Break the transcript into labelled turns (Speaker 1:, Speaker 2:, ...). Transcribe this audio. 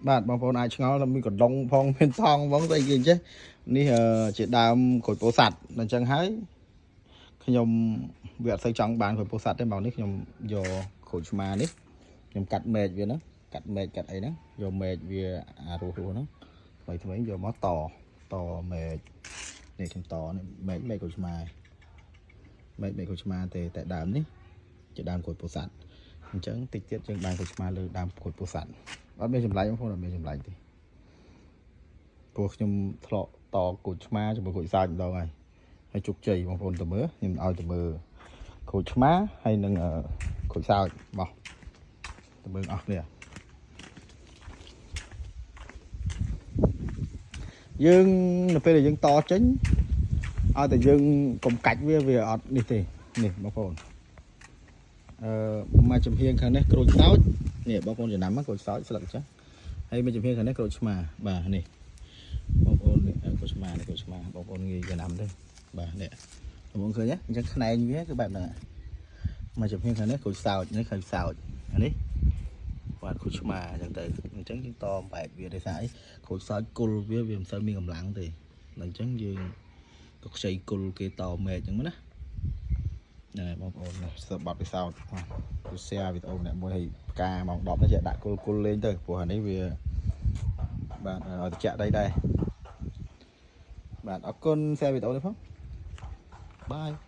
Speaker 1: បាទបងប្អូនអាចឆ្ងល់ថាមានកដុងផងមានថងផងស្អីគេអញ្ចេះនេះជាដើមក្រូចពោធិ៍សាត់អញ្ចឹងហើយខ្ញុំវាអត់សូវចង់បានក្រូចពោធិ៍សាត់ទេមកនេះខ្ញុំយកក្រូចឆ្មានេះខ្ញុំកាត់មែកវាហ្នឹងកាត់មែកកាត់អីហ្នឹងយកមែកវាអារស់រស់ហ្នឹងថ្មីថ្មីយកមកតតមែកនេះខ្ញុំតនេះមែកមែកក្រូចឆ្មាមែកមែកក្រូចឆ្មាទេតែដើមនេះជាដើមក្រូចពោធិ៍សាត់អញ្ចឹងតិចទៀតយើងបានក្រូចឆ្មាលើដើមក្រូចពោធិ៍សាត់ អត់មានចម្លែកបងប្អូនអត់មានចម្លែកទេព្រោះខ្ញុំធ្លាក់តក្រូចឆ្មាជាមួយក្រូចសើចម្ដងហើយហើយជោគជ័យបងប្អូនទៅមើលខ្ញុំឲ្យទៅមើលក្រូចឆ្មាហើយនឹងក្រូចសើចបោះទៅមើលអស់គ្នាយើងនៅពេលដែលយើងតចេញឲ្យតែយើងកុំកាច់វាវាអត់នេះទេនេះបងប្អូនអឺមកចំហៀងខាងនេះក្រូចសើចនេះបងប្អូនចំណាំក្រូចសើចស្លឹកអញ្ចឹងហើយមកចំហៀងខាងនេះក្រូចឆ្មាបាទនេះបងប្អូននេះក្រូចឆ្មានេះក្រូចឆ្មាបងប្អូនងាយចំណាំទេបាទនេះបងប្អូនឃើញទេអញ្ចឹងខ្នែងវាគឺបែបហ្នឹងមកចំហៀងខាងនេះក្រូចសើចនេះក្រូចសើចអានេះបាទក្រូចឆ្មាអញ្ចឹងទៅអញ្ចឹងយើងតបែបវាដោយសារអីក្រូចសើចគល់វាវាមិនសូវមានកម្លាំងទេដល់អញ្ចឹងយើងក៏ខ្ចីគល់គេតមែកអញ្ចឹងណាហ្នឹងហើយបងប្អូននេះសិបបទពិសោធន៍បាទគឺ share វីដេអូម្នាក់មួយឲ្យផ្កាម៉ោង10នេះចេះដាក់គល់គល់លេងទៅព្រោះអានេះវាបាទឲ្យតិចដីដែរបាទអរគុណ share វីដេអូនេះផង bye.